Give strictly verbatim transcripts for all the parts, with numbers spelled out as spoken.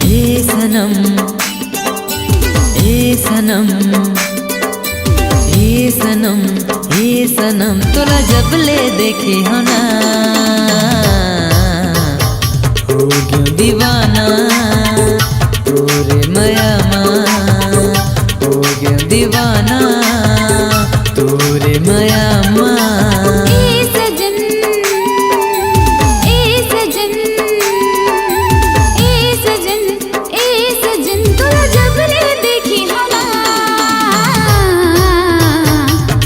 ए सनम, ए सनम, ए सनम, ए सनम, तोला जब ले देखे हो ना, हो गयो दीवाना तोरे मया मा, हो गयो दीवाना तोरे मया मा। ए सजन, ए सजन, ए सजन, ए सजन, तोला जब ले देखी हला,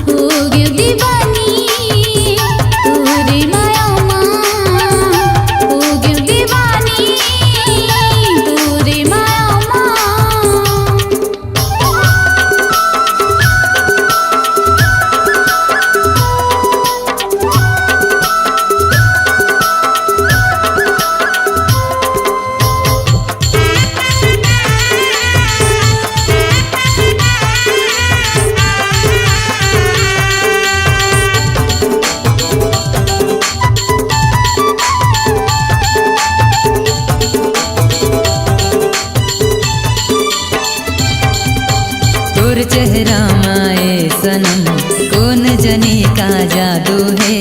हो गयो दीवानी तोरे माया मा, हो गयो दीवानी तोरे माया मा। तोर चेहरा मा ए सनम, कोन जनी का जादू हे।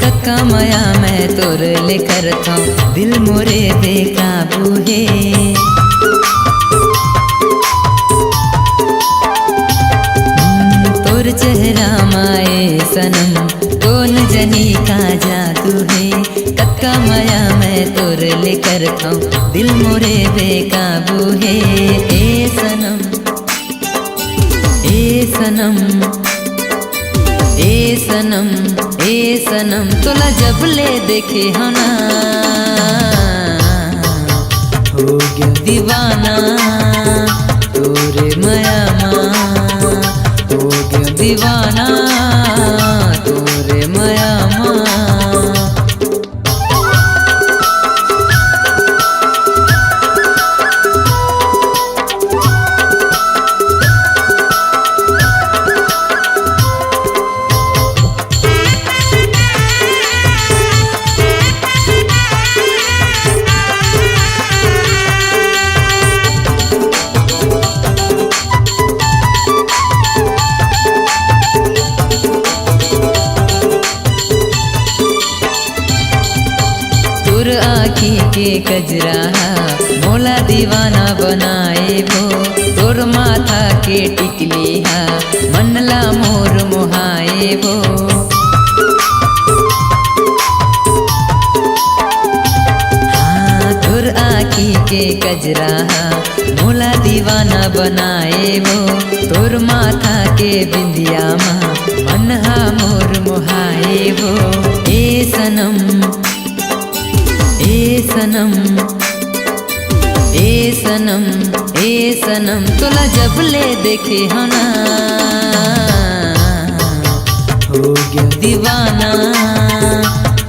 कक्का मया मैं तोर ले करथौं, दिल मोरे बेकाबू हे। हम्म, तोर चेहरा मा ए सनम, कोन जनी का जादू हे। कक्का मया मैं तोर ले करथौं, दिल मोरे बेकाबू हे। ए सनम, ए सनम, ए सनम, ए सनम, तोला जब ले देखे हो ना, हो गयो दीवाना तोरे मया मा, हो गयो दीवाना तोरे मया मा। तोर आँखी के कजरा हा मोला दीवाना बनाए वो, तोर माथा के टिकली हा मन ला मोर मोहाए वो। हाँ, तोर आँखी के कजरा हा मोला दीवाना बनाए वो, तोर माथा के बिंदिया मा मन हा मोर मोहाए वो। ए सनम, ए सनम, ए सनम, ए सनम, तोला जब ले देखे हो ना, हो गयो दीवाना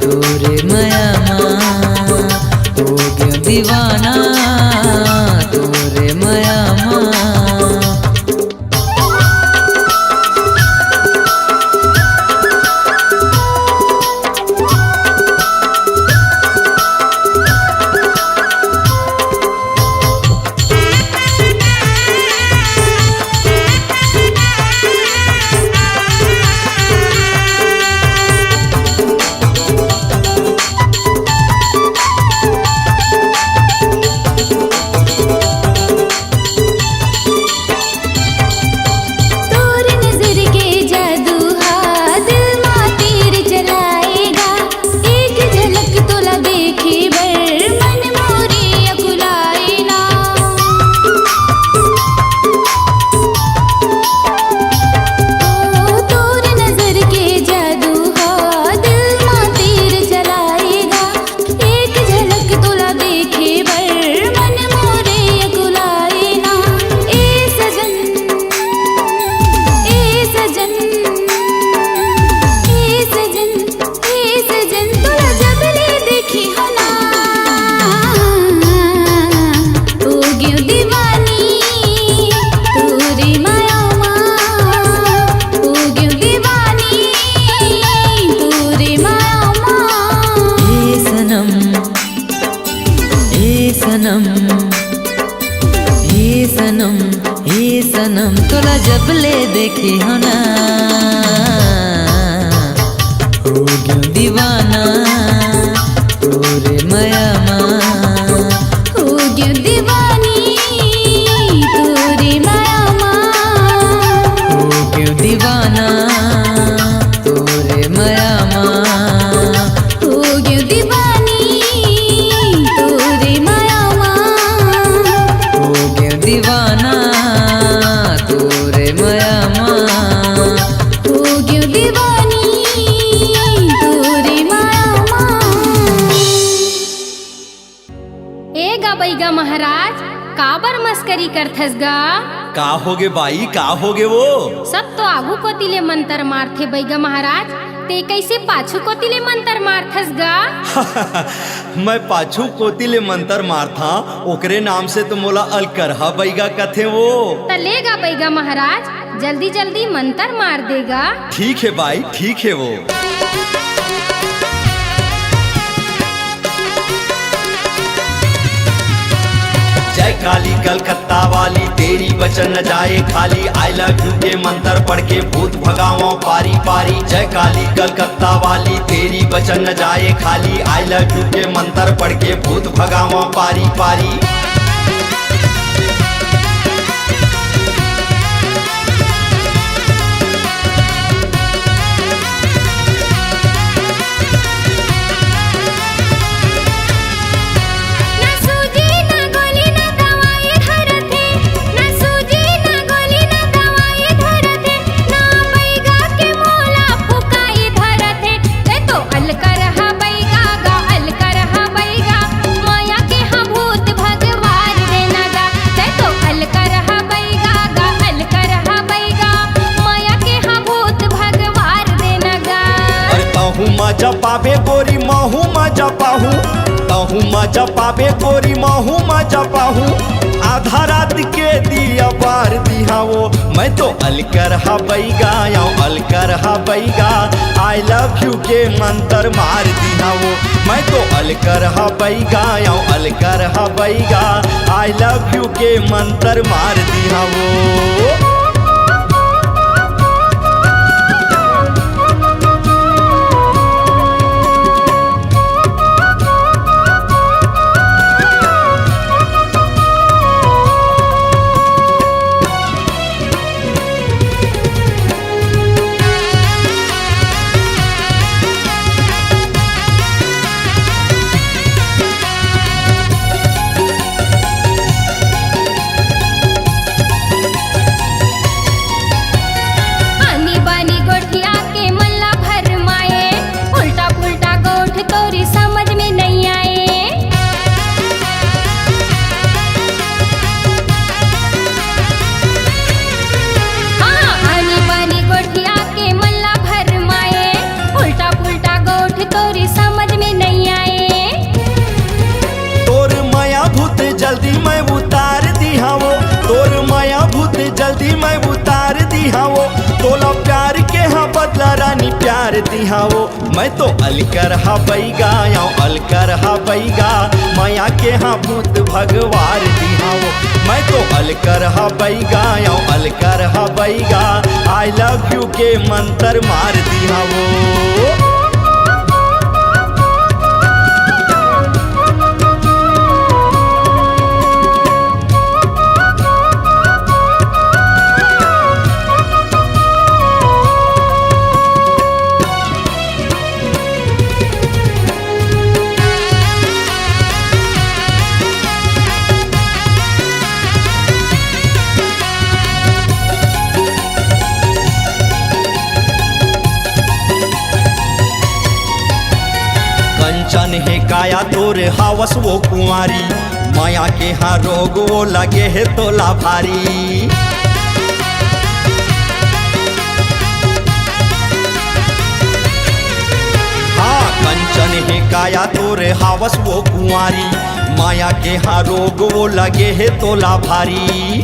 तोरे मया मा, हो गयो दीवाना तोरे मया मा। जब ले देखे हो ना, हो गयो दीवाना तोरे मया मा। हो गयो दीवानी तोरे मया मा। हो गयो दीवाना तोरे मया मा। हो गयो दीवानी तोरे मया मा। हो गयो दीवाना तोरे मया मा। हो गयो दीवानी तोरे मया मा। ए गा बइगा महाराज, काबर मस्करी करथस गा? का होगे बाई, का होगे वो? सब तो आगू कोती ले मंतर मारथे बइगा महाराज, ते कइसे पाछू कोती ले मंतर मारथस गा? मैं पाछू कोती ले मंतर मारथा, ओकरे नाम से तो मोला अलकरहा बइगा कथे वो। त ले गा बइगा महाराज, जल्दी जल्दी मंतर मार दे गा। ठीक हे बाई, ठीक हे वो। जय काली कलकत्ता वाली, तेरी वचन न जाए खाली। I love you के मंतर पढ़ के भूत भगावों पारी पारी। जय काली कलकत्ता वाली, तेरी वचन न जाए खाली। I love you के मंतर पढ़ के भूत भगावों पारी पारी। ना सूजी ना गोली ना दवाई धरत हे, ना सूजी ना गोली ना दवाई धरत हे, ना बइगा के मोला फुकाई धरत हे। तैं तो अलकरहा बइगा गा, अलकरहा बइगा, मया के हा भूत भगवार देना गा। तैं तो अलकरहा बइगा गा, अलकरहा बइगा, मया के हा भूत भगवार देना गा। अरे तहूँ मजा पाबे गोरी, महूँ मजा पाहूँ, तहूँ मजा पाबे गोरी, महूँ मजा पाहूँ। आधा रात के दिया बार दिहावो, मैं तो अलकरहा बइगा, आँव अलकरहा बइगा। I love you के मंतर मार दिहावो, मैं तो अलकरहा बइगा, आँव अलकरहा बइगा। I love you के मंतर मार दिहावो। आनी बानी गोठिया के मन ला भरमाए, उल्टा पुल्टा गोठ तोरी समझ में नइ आए। हाँ, आनी बानी गोठिया के मन ला भरमाए, उल्टा पुल्टा गोठ तोरी समझ में नइ आए। तोर मया भूत जल्दी मैं उतार दिहावो, तोर मया भूत जल्दी मैं उतार दिहावो। तोला प्यार के हाँ बदला रानी प्यार दिहावो। मैं तो अलकरहा बइगा, आँव अलकरहा बइगा, मया के हाँ भूत भगवार दिहावो। मैं तो अलकरहा बइगा, आँव अलकरहा बइगा, I love you के मंतर मार दिहावो। कंचन हे काया तोर हावस वो कुंवारी, मया के हाँ रोग वो लगे हे तोला भारी। हाँ, कंचन हे काया तोर हावस वो कुंवारी, मया के हाँ रोग वो लगे हे तोला भारी।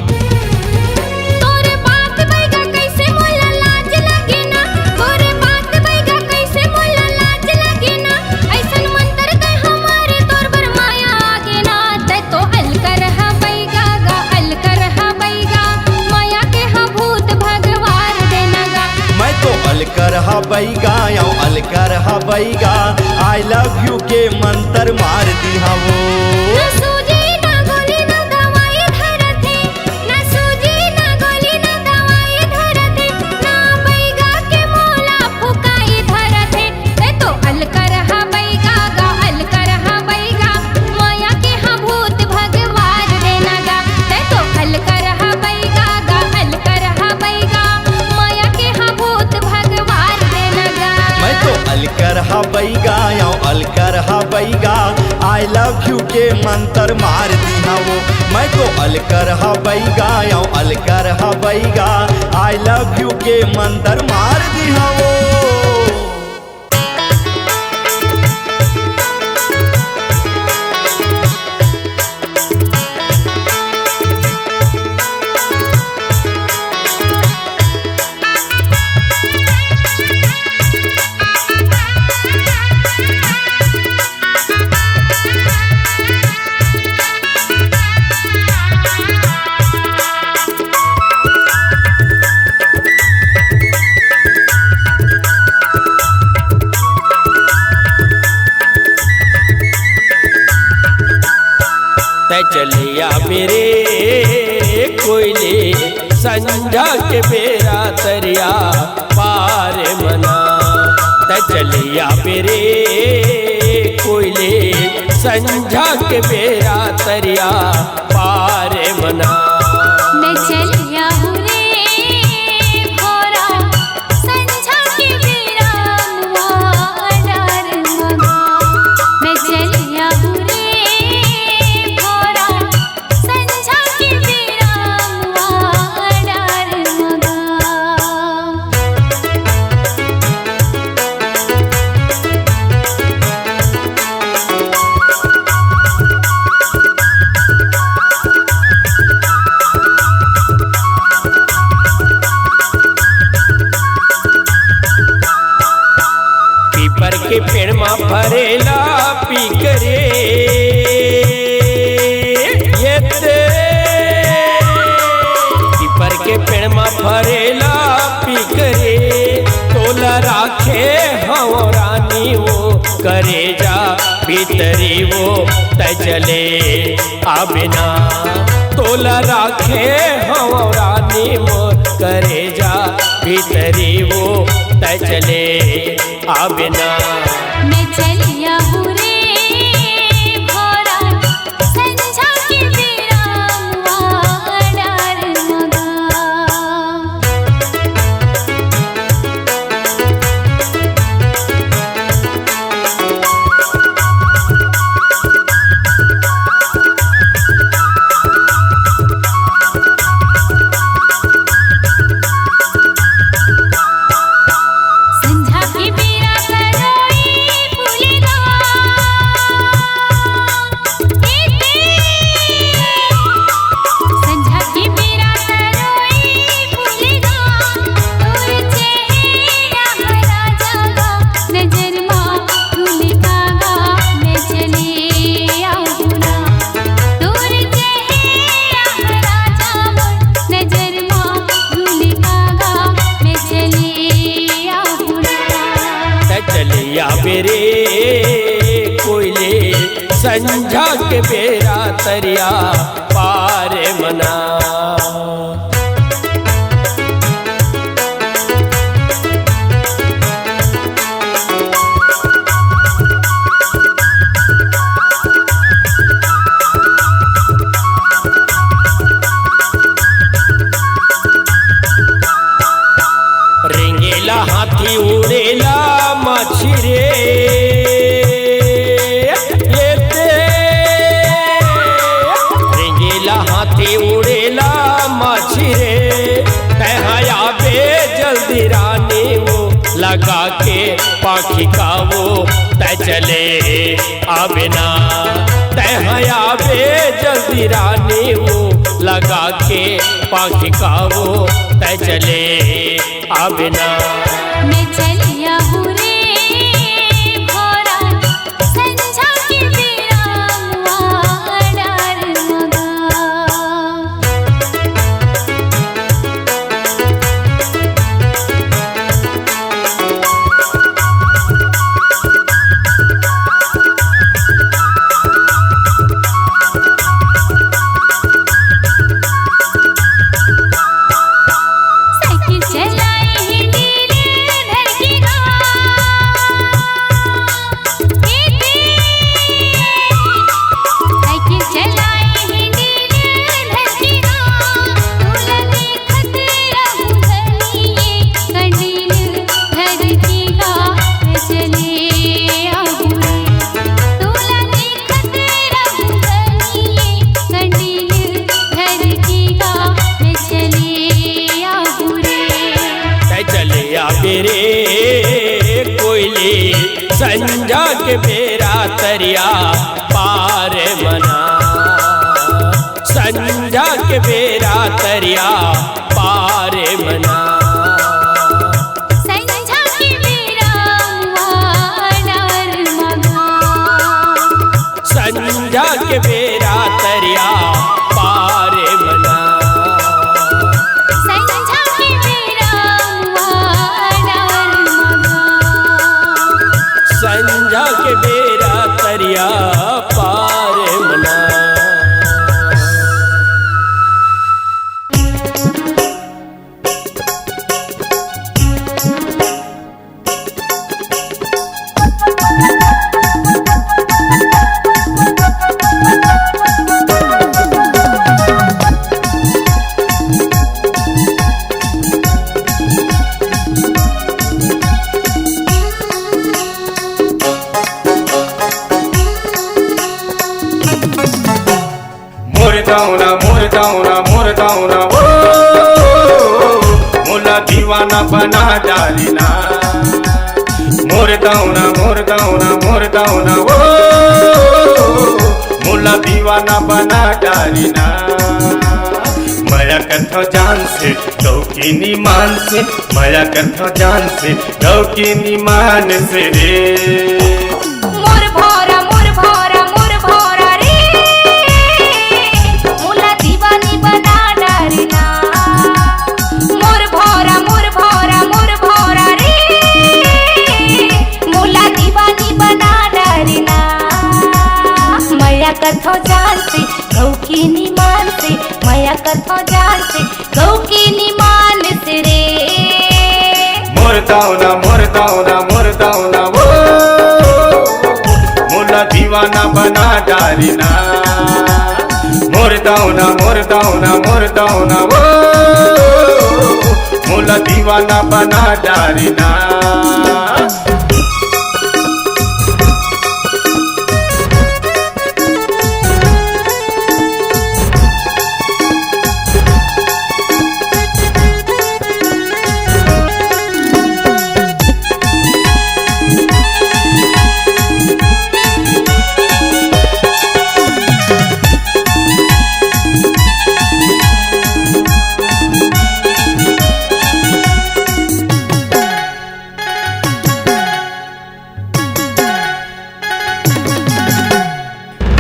तोरे बात बइगा कइसे मोला लाज लगे ना, तोरे बात बइगा कइसे मोला लाज लगे ना, अइसन मंतर तैं हा मारे तोर बर मया आगे ना। तैं तो अलकरहा बइगा गा, अलकरहा बइगा, मया के हाँ भूत I love you के मंतर मार दिहावो। ना सूजी ना गोली ना दवाई धरत हे, ना सूजी ना गोली ना दवाई धरत हे, ना बैगा के मोला फुकाई धरत हे। तै तो अलकर हा बैगा गा, अलकर हा बैगा, मया के हा भूत भगवार देना गा। तै तो अलकर हा बैगा गा, अलकर हा बैगा, मया के हा भूत भगवार देना गा। मैं तो अलकर हा बैगा, आंव अलकर हा बैगा, I love you के मंतर मार दिहावो। मैं तो अलकर हा बैगा, आंव अलकर हा बैगा, I love you के मंतर मार दिहावो। तै चलिया बेरे कोयले, संझा के बेरा तरिया पार मना। तै चलिया बेरे कोयले, संझा के बेरा तरिया पार मना। मैं चलिया हूँ रे भोरा, संझा के बेरा मुआ डार मगा। मैं चलिया हूँ रे भोरा, संझा के बेरा मुआ डार मगा। पीपर के पेड़ मा फरेला पीकरे, ये ते। पीपर के पेड़ मा फरेला पीकरे, तोला राखे हव रानी वो करेजा भीतरी वो तै चले आबे ना। तोला राखे हव रानी मोर करेजा भीतरी वो तै चले आबे ना। मैं चलिया हूँ रे भोरा, संझा के बेरा मुआ डार मगा। संझा के बेरा तरोई फूलेगा। संझा के बेरा तरोई फूलेगा, तोर चेहरा हरा जागा, नजर मा धूल कागा, मैं चले आऊँ ना। तोर चेहरा हरा जागा, नजर मा धूल कागा, मैं चले आऊँ ना। त चलिया बेरे कोयले, संझा के बेरा तरिया पार मना। रेंगेला हाथी उड़ेला माछी रे, ये ते। रेंगेला हाथी उड़ेला माछी रे, तैं हा आबे जल्दी रानी वो, लगा के पाखी का वो, तैं चले आबे ना। तैं हा आबे जल्दी रानी वो, लगा के पाखी का वो, तैं चले आबे ना। मैं चलिया हूँ रे भोरा, संझा के बेरा मुआ डार मगा। के बेरा तरिया पार मना, संझा के बेरा तरिया पार मना। संझा के बेरा मुहार मना। संझा के बेरा तरिया पार मना। संझा के बेरा मुहार मना। संझा के बेरा तरिया पार मना। मोर दौना, मोर दौना, मोर दौना, ओ, मोला दीवाना बना डारी ना। मोर दौना, मोर दौना, मोर दौना, ओ, मोला दीवाना बना डारी ना। मया करथव जान से, डौकी नी मान से, मया करथव जान से, डौकी नी मान से रे। मोर भौरा, मोर भौरा, मोर भौरा रे, मोला दीवानी बना डारी ना। मोर भौरा, मोर भौरा, मोर भौरा रे, मोला दीवानी बना डारी ना। मया करथव जान से, डौकी नी मान से, मया करथव जान से, डौकी नी मान से रे। मोर दौना, मोर दौना, मोर दौना, ओ, मोला दीवाना बना डारी ना। मोर दौना, मोर दौना, मोर दौना, ओ, मोला दीवाना बना डारी ना।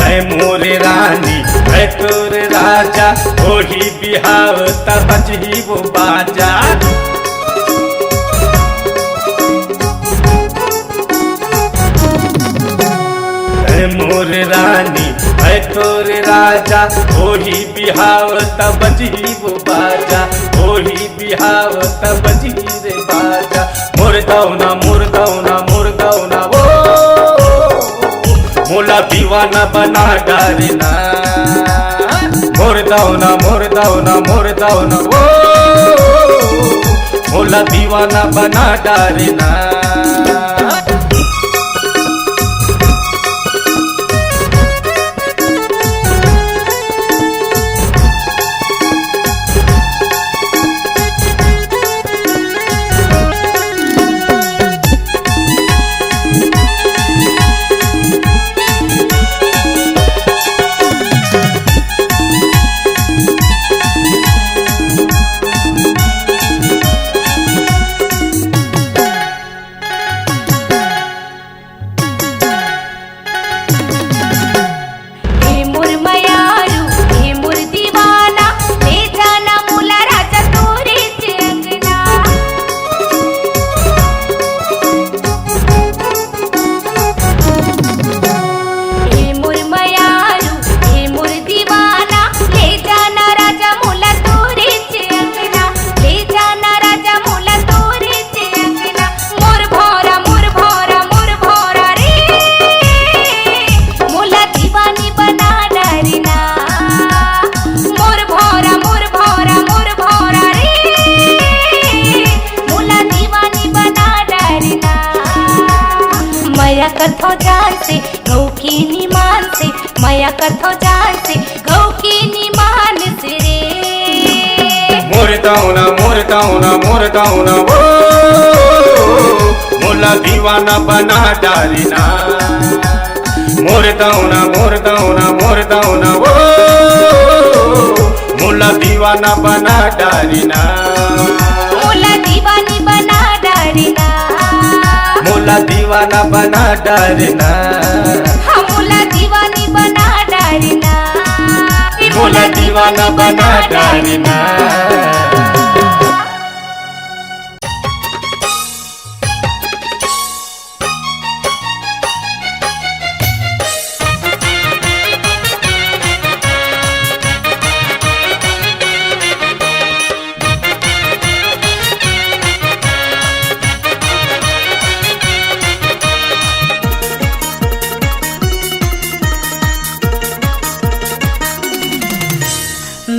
ऐ मोर रानी, ऐ तोर राजा, होही बिहाव त बजही वो बाजा। ऐ मोर रानी, ऐ तोर राजा, होही बिहाव त बजही वो बाजा, होही बिहाव त बजही रे बाजा। मोर दौना, मोर दौना, मोर दौना, ओ, मोला दीवाना बना डारी ना। मोर दौना, मोर दौना, मोर दौना, ओ, मोला दीवाना बना डारी ना। हे मोर मयारू, हे मोर दीवाना, ले जाना मोला राजा तोरे चे अंगना। हे मोर मयारू, हे मोर दीवाना, ले जाना राजा मोला तोरे चे अंगना, ले जाना राजा मोला तोरे चे अंगना। मोर भौरा, मोर भौरा, मोर भौरा रे, मोला दीवानी बना डारी ना। मोर भौरा, मोर भौरा, मोर भौरा रे, मोला दीवानी बना डारी ना। मया करथव जान से, गऊ के निमान से, मया करथव जान से, गऊ के निमान से रे। मोर दौना, मोर दौना, मोर दौना, ओ, मोला दीवाना बना डारी ना, मोर दौना, मोर दौना, मोर दौना, ओ, मोला दीवाना बना डारी ना। मोला दीवानी बना डारी ना। मोला दीवाना बना डारी ना। हाँ, मोला दीवानी बना डारी ना। मोला दीवाना बना डारी ना।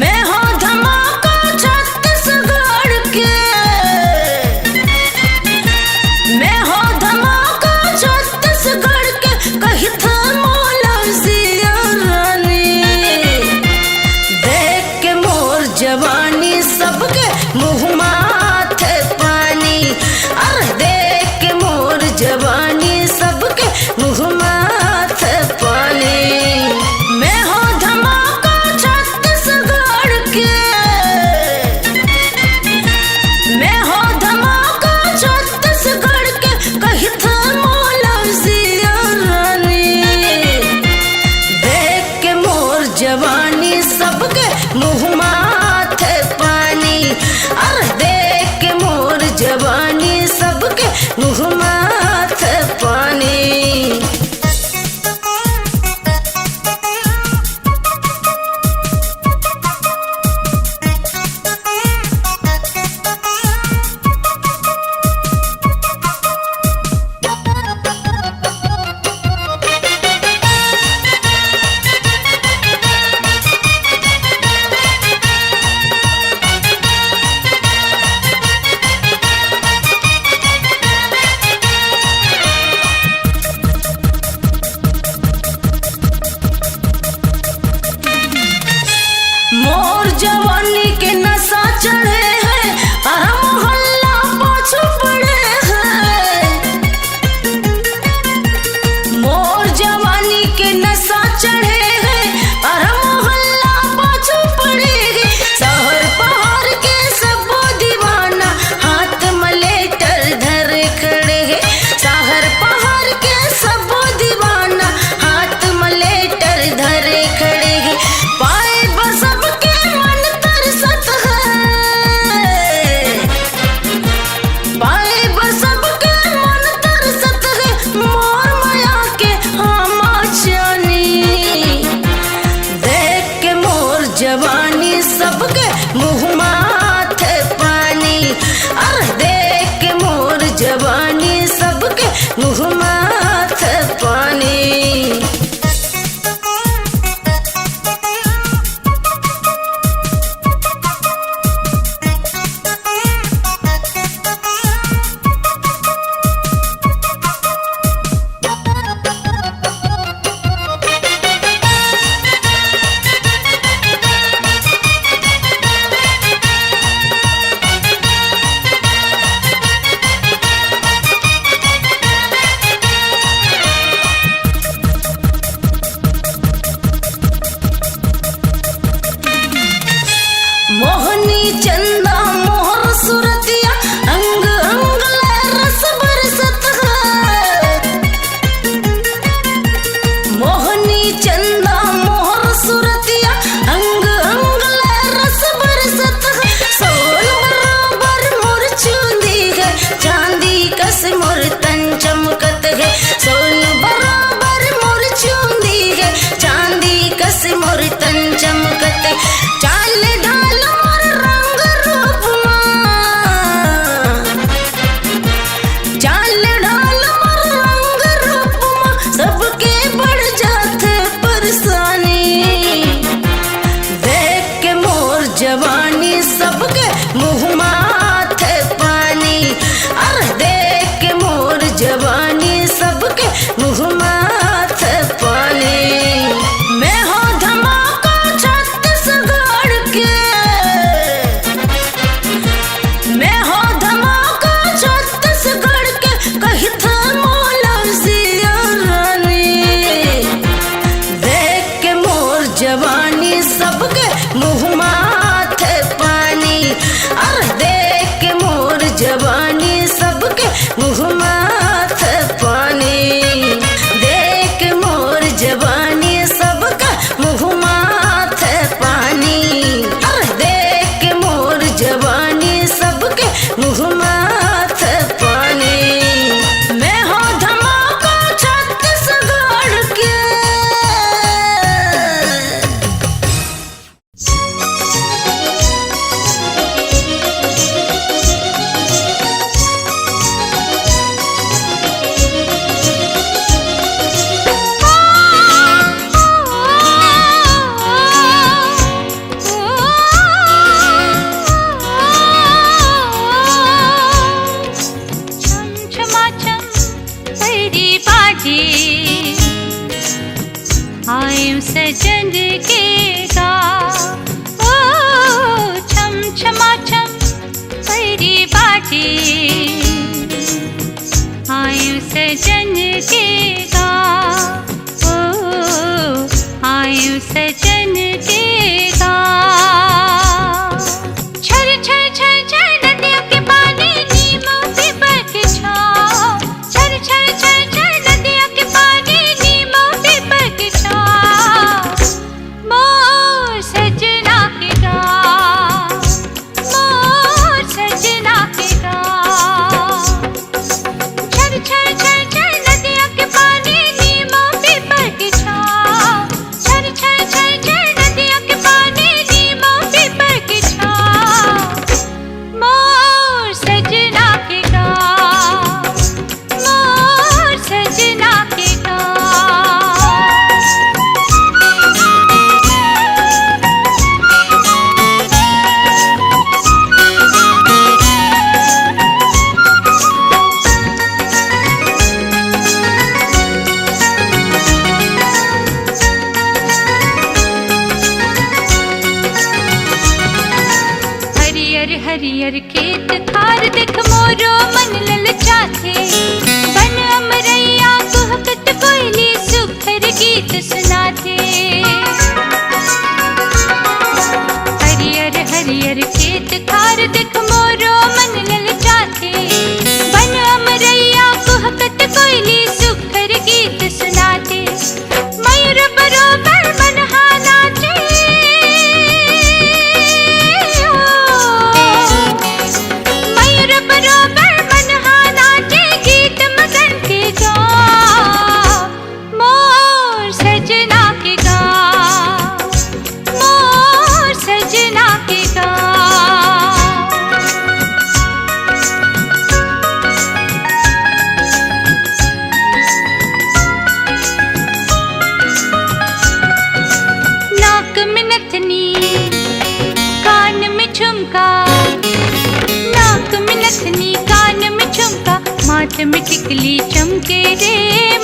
मैं हो धमाका छत्तीस आयु सजन के गाँव, ओ छम छमा छम पैरी बाटे। आयु सजन के गाँव, ओ आयु सजन के गाँव। छर छर छर छर नदिया के पानी, नीमो पीपर के छाँव। छर छर छर छर नदिया के पानी, नीमो पीपर के छाँव। मोर सजना के गाँव, मोर सजना के गाँव। छर छर छर छर नदिया के पानी, नीमो पीपर के छाँव। छर छर छर छर नदिया के पानी, नीमो पीपर के छाँव। मोर सजना के गाँव, मोर सजना के गाँव। हरियर हरियर खेत खार देख मोरो मन ललचाथे। बन अमरैया कुहकत कोयली सुघर गीत सुनाथे। हरियर हरियर खेत खार देख मोरो मन ललचाथे। बन अमरैया कुहकत कोयली सुघर गीत सुनाथे। मयूर बरोबर मन हा नाचे। मयूर बरोबर मन हा नाचे, गीत मगन के गाँव। मोर सजना के गाँव, मोर सजना के गाँव। नाक में नथनी, कान में झुमका, नाक में नथनी, कान में झुमका, माथ में टिकली चमके रे,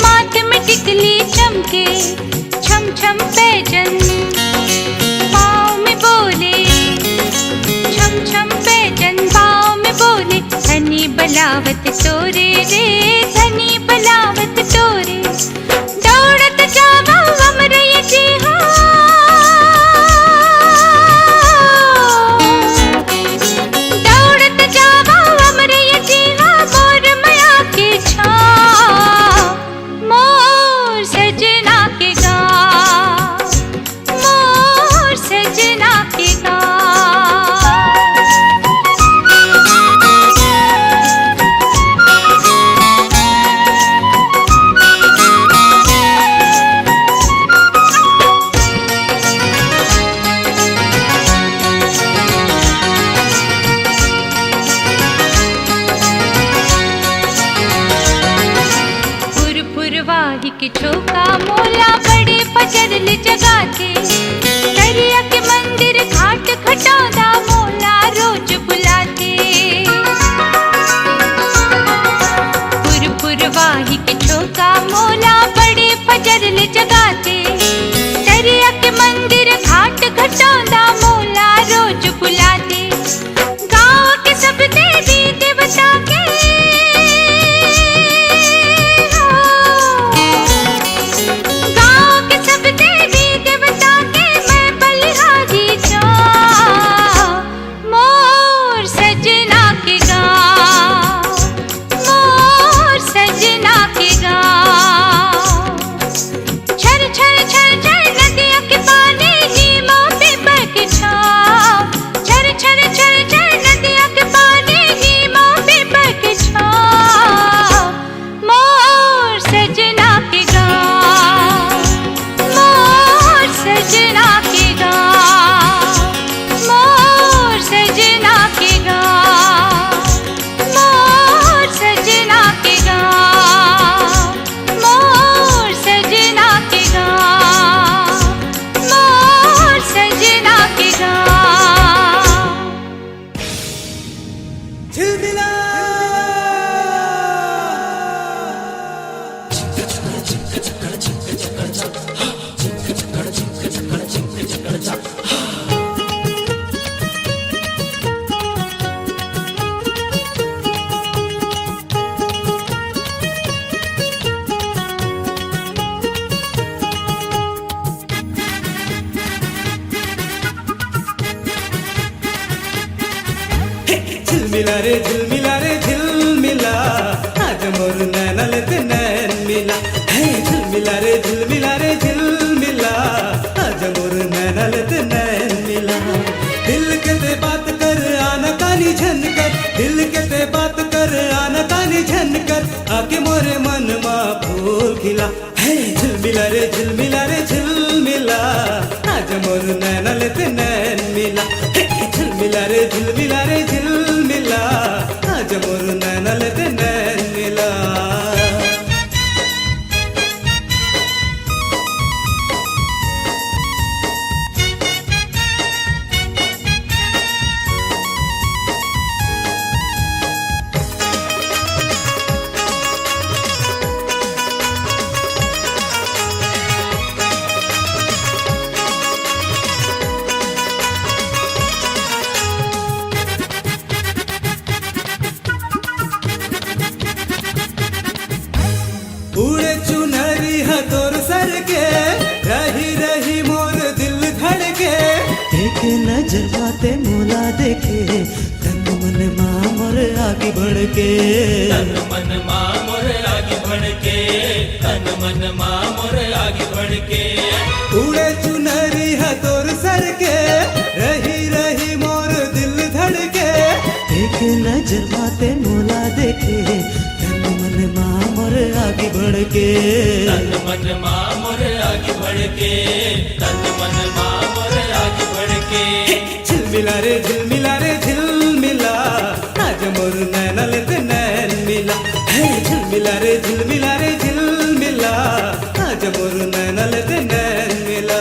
माथ में टिकली चमके। छम छम पैजन पाँव में बोले, छम छम पैजन पाँव में बोले, धनी बलावत तोरे रे, धनी बलावत तोरे। दौड़त जावा हमरे ये जी हो, दौड़त जावा हमरे ये जी हो, मोर मया के छाँव। मोर सजना के गाँव, मोर सजना के गाँव। फुरवाही के झोंका मोला बड़े फजर ले जगाथे। तरिया के मंदिर घाट खटौंदा मोला रोज बुलाथे। फुरवाही के झोंका मोला बड़े फजर ले जगाथे। तरिया के मंदिर घाट खटौंदा मोला रोज बुलाथे। गाँव के सब देवी देवता के, गाँव के सब देवी देवता मिला रे झिलमिला रे झिलमिला, आज मोर नैना ले ते नैन मिला। हे झिलमिला रे झिलमिला रे झिलमिला, आज मोर नैना ले ते नैन मिला। दिल के ते बात कर, आना कानी झन कर, दिल के ते बात कर, आना कानी झन कर, आके मोरे मन मा फूल खिला। हे झिलमिला रे झिलमिला रे झिलमिला, आज मोर नैना ले ते नैन मिला। हे झिलमिला रे झिलमिला रे झिलमिला, आज मोर नैना ले ते नैन मिला। उड़े चुनरी ह तोर सर के, रही रही मोर दिल धड़के। एक नजर मा ते मोला देखे, तन मन मा मोर आगी भड़के। तन मन मा मोर आगी भड़के, तन मन मा मोर आगी भड़के। उड़े चुनरी ह तोर सर के, रही रही मोर दिल धड़के। एक नजर मा ते मोला देखे, तन मन मा मोर आगी भड़के। तन मन मा मोर आगी भड़के, तन मन मा मोर आगी भड़के। झिलमिला रे झिलमिला रे झिलमिला, आज मोर नैना ले ते नैन मिला। हे झिलमिला रे झिलमिला रे झिलमिला, आज मोर नैना ले ते नैन मिला।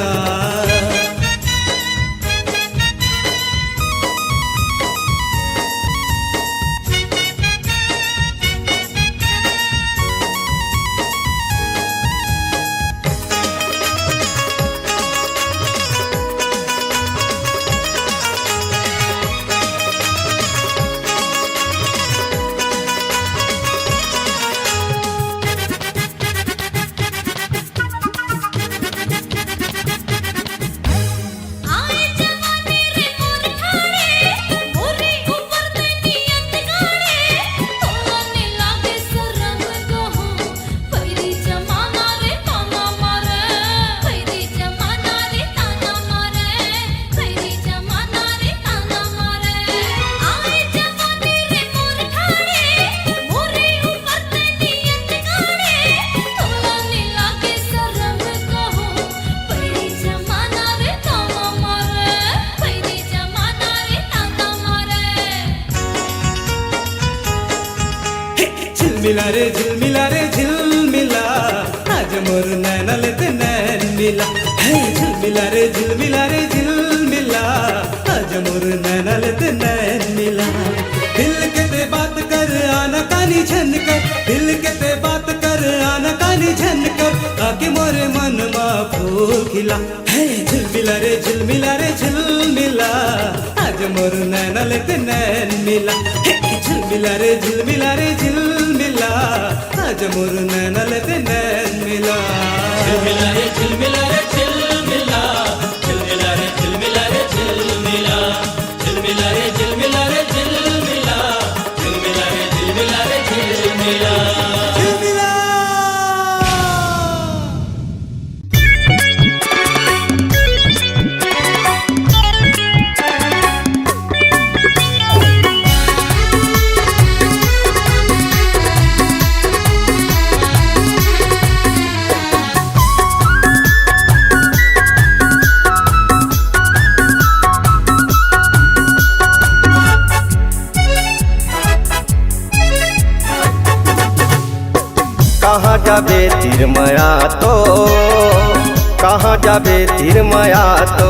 झिलमिला रे झिलमिला रे झिलमिला, आज मोर नैना ले ते नैन मिला। हे झिलमिला रे झिलमिला रे झिलमिला, आज मोर नैना ले ते नैन मिला। दिल के ते बात कर, आना कानी झन कर, दिल के ते बात कर, आना कानी झन कर, आके मोरे मन मा फूल खिला। हे झिलमिला रे झिलमिला रे झिलमिला, आज मोर नैना ले ते नैन मिला। हे झिलमिला रे झिलमिला रे झिलमिला, आज मोर नैना ले ते नैन मिला। झिलमिला रे झिलमिला रे झिलमिला, झिलमिला रे झिलमिला रे झिलमिला, झिलमिला रे झिलमिला रे झिलमिला, झिलमिला रे झिलमिला रे झिलमिला। झिलमिला। कहाँ जाबे तीर मया तो, कहाँ जाबे तीर मया तो,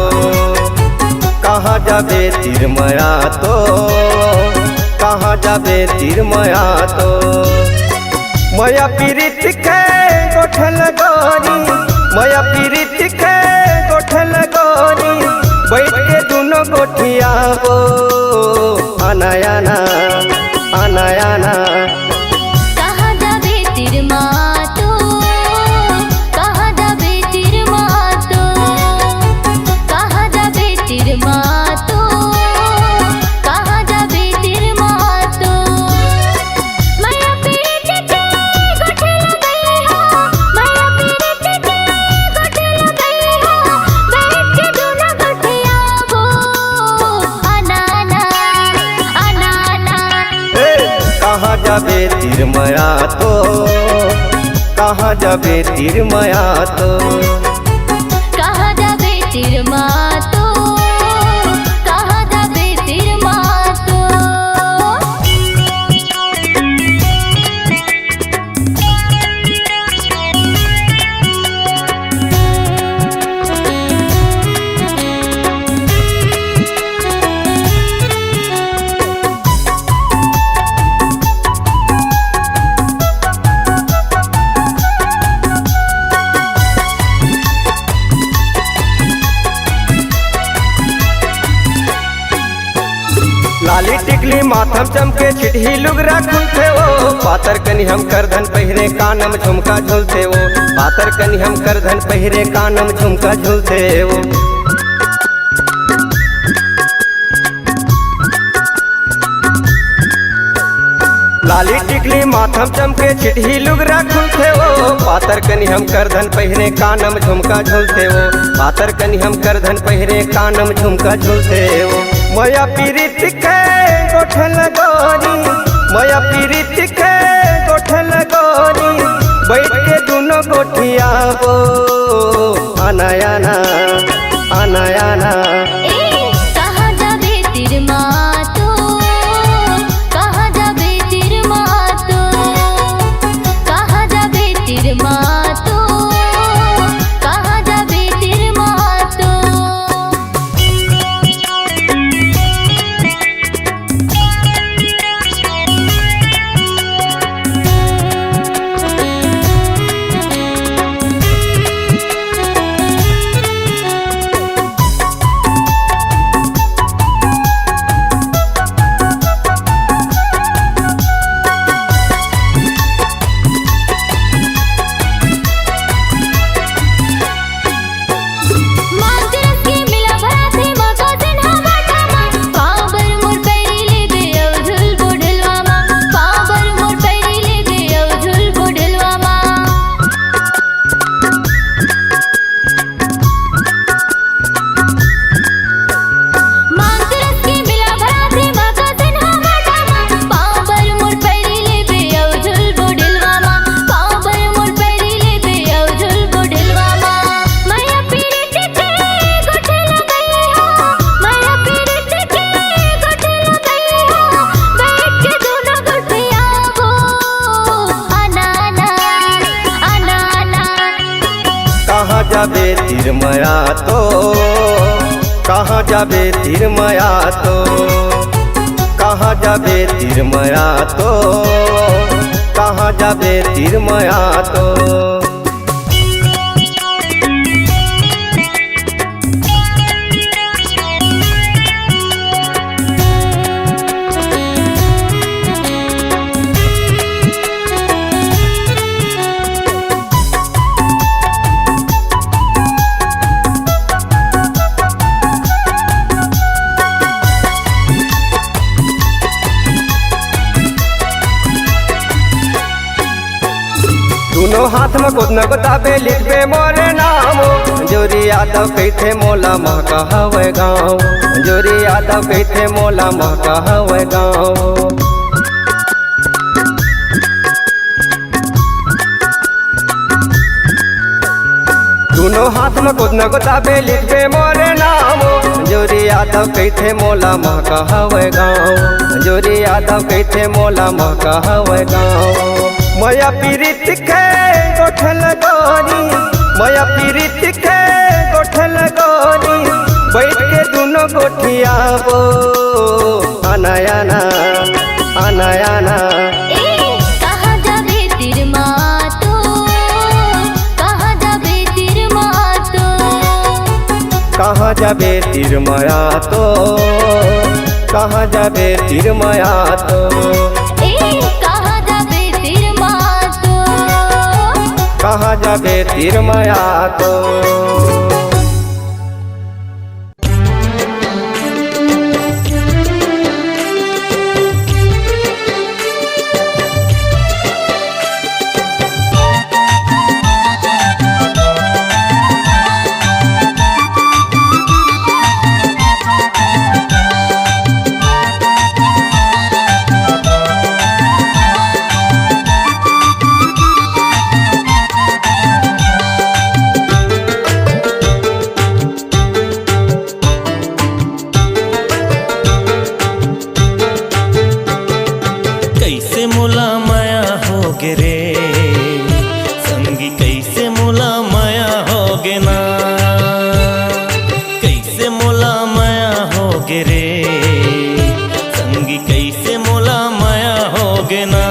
कहाँ जाबे तीर मया तो, कहाँ जाबे तीर मया तो। मया पीरित के गोठल गोरी, मया पीरित के गोठल गोरी, बैठ के दुनो गोठियाबो। आना, आना, आना, आना। कहाँ जाबे तीर मा तो, कहाँ जाबे तीर मा तो, कहाँ जाबे तीर मा तो, कहाँ जाबे तीर मा जाबे तीर मया तो, कहाँ जाबे तीर मया तो। कहाँ जाबे तीर मा तो, कहाँ जाबे तीर मा तो। लाली टिकली माथम चमके, छिटही लुगरा खुलथे वो। पातर कनी हम करधन पहिरे, कानम झुमका झुलथे वो। पातर कनी हम करधन पहिरे, कानम झुमका झुलथे वो। लाली टिकली माथम चमके, छिटही लुगरा खुलथे वो। पातर कनी हम करधन पहिरे, कानम झुमका झुलथे वो। पातर कनी हम करधन पहिरे, कानम झुमका झुलथे वो। मया पीरित के गोठल गोरी, मया पीरित के गोठल गोरी, बैठ के दुनो गोठियाबो। आना, आना, आना, आना। ए, कहाँ जाबे तीर मा तो, कहाँ जाबे तीर मा तो, कहाँ जाबे तीर मा तो, कहाँ जाबे तीर मा तो। कहाँ जाबे तीर मया तो, कहाँ जाबे तीर मया तो, कहाँ जाबे तीर मया तो, कहाँ जाबे तीर मया तो। दुनो हाथ म गोदना गोदाबे, लिखबे मोरे नाम। अंजोरी यादव कहिथे मोला, महका हवय गाँव। अंजोरी यादव कहिथे मोला, महका हवय गाँव। दुनो हाथ म गोदना गोदाबे, लिखबे मोरे नाम। अंजोरी यादव कहिथे मोला, महका हवय गाँव। अंजोरी यादव कहिथे मोला, महका हवय गाँव। मया पीरित के गोठल गोरी, मया पीरित के गोठल गोरी, बैठ के दुनो गोठियाबो। आना, आना, आना, आना। ए, कहाँ जाबे तीर मा तो, कहाँ जाबे तीर मा तो। कहाँ जाबे तीर मया तो, कहाँ जाबे तीर मया तो। ए, कहाँ जाबे तीर मा तो। कहाँ जाबे तीर मया तो। ना। कइसे मोला मया होगे रे, संगी कइसे मोला मया होगे ना।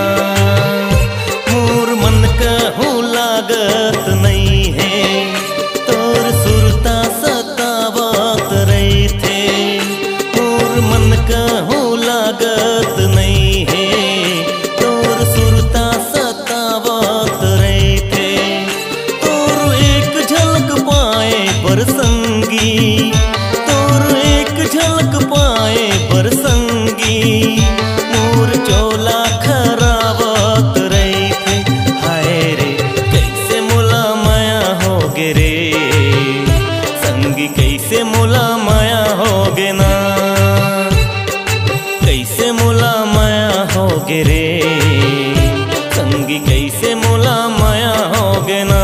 मोर मन कहूँ लागत नइ हे, तोर सुरता सतावत रहिथे। मोर मन कहूँ लागत नइ हे, तोर सुरता सतावत रहिथे। तोर एक झलक पाए बर संगी, तोर एक झलक पाए बर संगी, मोर चोला खरावत रहिथे। हाय रे, कइसे मोला मया होगे रे, संगी कइसे मोला मया होगे ना। कइसे मोला मया होगे रे, संगी कइसे मोला मया होगे ना।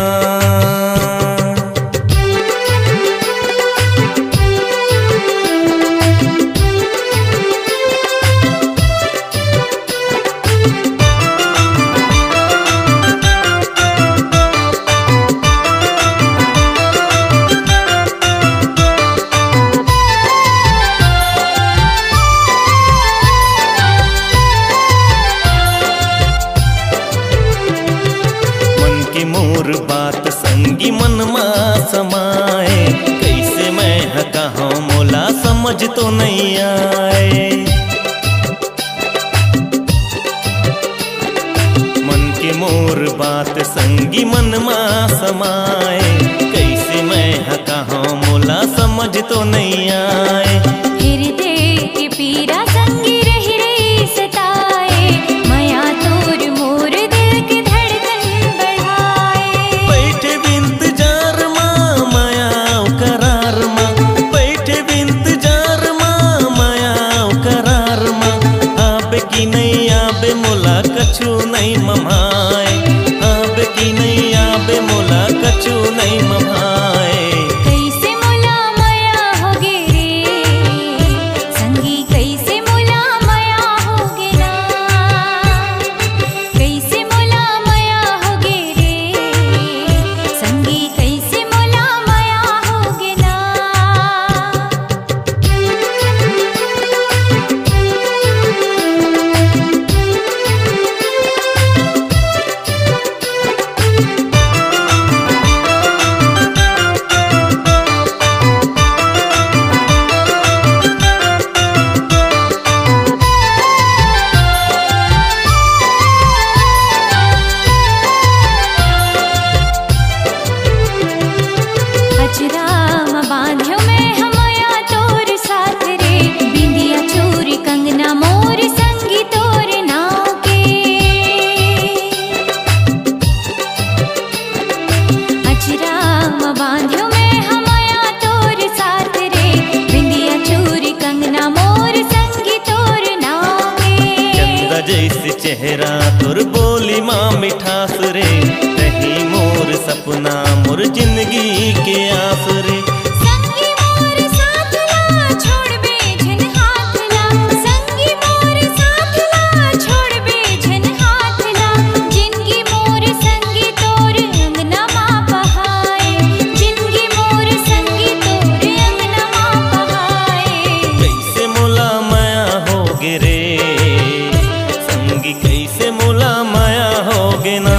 मन के मोर बात संगी मन मा समाए, कइसे मैं ह कहूँ मोला समझ तो नइ आए। मन के मोर बात संगी मन मा समाए, कइसे मैं ह कहूँ मोला समझ तो नइ आए। हृदय के पीरा संगी रहि रहि सताए, मया तोर मोर दिल के धड़कन बढ़ाए। बइठे बिन इंतजार मा मया अउ करार मा, बइठे बिन इंतजार मा मया अउ करार मा। आबे कि नइ आबे मोला कछु नइ मम्हाय, आबे कि नइ आबे मोला कछु नइ मम्हाय। कइसे मोला मया होगे रे, संगी कइसे मोला मया होगे ना। कइसे मोला मया होगे रे, संगी कइसे मोला मया होगे ना। अचरा म बांध्यो मैं ह मया तोर साथ रे, बिंदिया चूरी कंगना मोर संगी तोर नाव के। अचरा म बांध्यो मैं ह मया तोर साथ रे, बिंदिया चूरी कंगना मोर संगी तोर नाव के। चंदा जइसे चेहरा तोर बोली मा मिठास रे, तहीं मोर सपना मोर जिंदगी के आस रे। संगी मोर साथ ला छोड़बे झन हाथ ला, संगी मोर साथ ला छोड़बे झन हाथ ला। जिंदगी मोर संगी तोर अंगना मा बहाए, जिंदगी मोर संगी तोर अंगना मा बहाए। कइसे मोला मया होगे रे, संगी कइसे मोला मया होगे ना।